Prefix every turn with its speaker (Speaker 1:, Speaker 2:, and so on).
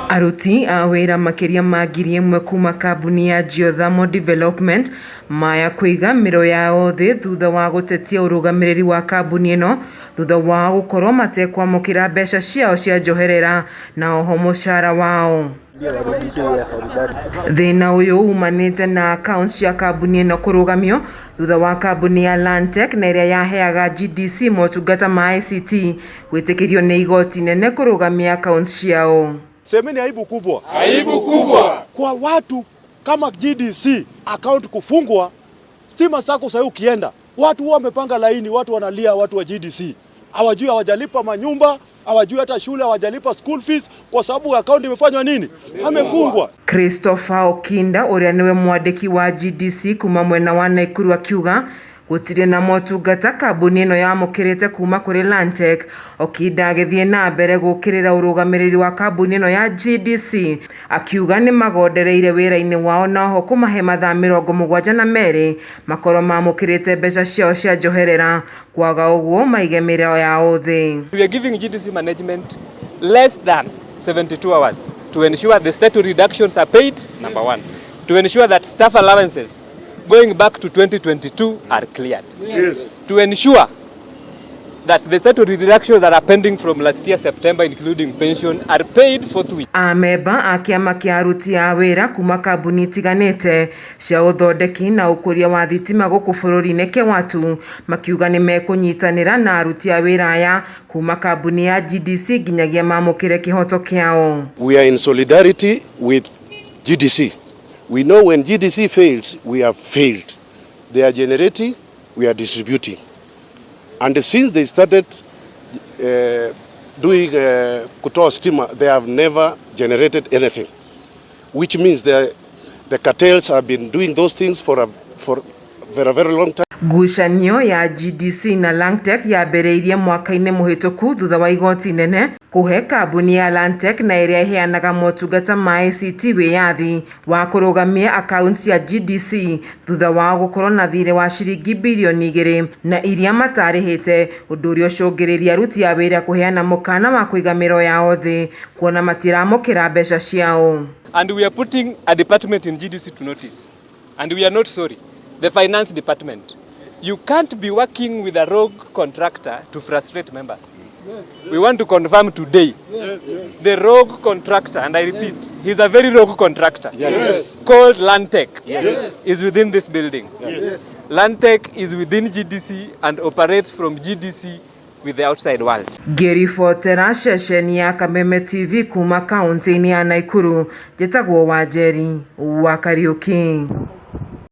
Speaker 1: Aruti a wĩra makĩria ma 1,000 kuma kambuni ya Geothermal Development maya kũiga mĩro yao thĩ thutha wa gũtetia ũrũgamĩrĩri wa kambuni ĩno thutha wao gũkorwo matekwamũkĩra mbeca ciao cia njoherera na oho mũcara wao. Thĩna ũyũ umanĩte na accounts cia kambuni ĩno kũrũgamio thutha wa kambuni ya Landtech na ĩrĩa yaheaga GDC motungata ma ICT gwĩtĩkĩrio nĩ igoti nene kũrũgamia accounts ciao.
Speaker 2: Semeni aibu kubwa,
Speaker 3: aibu kubwa
Speaker 2: kwa watu kama GDC account kufungwa. Stima Sacco sasa ukienda watu wamepanga laini, watu wanalia, watu wa GDC hawajui, hawajalipa manyumba, hawajui hata shule, hawajalipa school fees kwa sababu account imefanywa nini, amefungwa.
Speaker 1: Christopher Okinda ũrĩa nĩwe mwandĩki wa GDC kuma mwena wa Naikuru akiuga gũtirĩ na motungata kambuni ĩno yamũkĩrĩte kuma kũrĩ Landtech. Okinda agĩthiĩ na mbere gũkĩrĩra ũrũgamĩrĩri wa kambuni ĩno ya GDC akiuga nĩ magondereire wĩra-inĩ wao na oho kũmahe mathaa 72 makorwo mamũkĩrĩte mbeca ciao cia njoherera, kwaga ũguo maige mĩro yao thĩ.
Speaker 3: We are giving GDC management less than 72 hours to ensure the statutory reductions are paid, number one, to ensure that staff allowances going back to 2022 are cleared.
Speaker 2: Yes.
Speaker 3: To ensure that the statutory reductions that are pending from last year September, including pension, are paid forthwith.
Speaker 1: Amemba a kĩama kĩa aruti a wĩra kuma kambuni itiganĩte cia ũthondeki na ũkũria wa thitima gũkũ bũrũri-inĩ Kewatu makiuga nĩ mekũnyitanĩra na aruti a wĩra aya kuma kambuni ya GDC nginyagia mamũkĩre kĩhoto kĩao.
Speaker 4: We are in solidarity with GDC. We know when GDC fails, we have failed. They are generating, we are distributing. And since they started doing kutoa stima, they have never generated anything, which means the cartels have been doing those things for very, very long time.
Speaker 1: Ngucanio ya GDC na Langtech yambĩrĩirie mwaka-inĩ mũhĩtũku thutha wa igoti nene kũhe kambuni ya Landtech na ĩrĩa ĩheanaga motungata ma ICT wĩyathi wa kũrũgamia akaunti cia GDC thutha wao gũkorwo na thirĩ wa ciringi birioni 2 na iria matarĩhĩte, ũndũ ũrĩa ũcũngĩrĩirie aruti a wĩra kũheana mũkana wa kũiga mĩro yao thĩ kuona matiramũkĩra mbeca ciao.
Speaker 3: And we are putting a department in GDC to notice. And we are not sorry. The finance department. You can't be working with a rogue contractor to frustrate members. We want to confirm today. The rogue contractor, and I repeat, he's a very rogue contractor.
Speaker 2: Yes.
Speaker 3: Called Landtech.
Speaker 2: Yes.
Speaker 3: Is within this building.
Speaker 2: Yes.
Speaker 3: Landtech is within GDC and operates from GDC with the outside world.
Speaker 1: Ngĩribotera ceceni ya Kameme TV kuma kaunti-inĩ ya Naikuru, njĩtagwo Wanjeri wa Kariuki.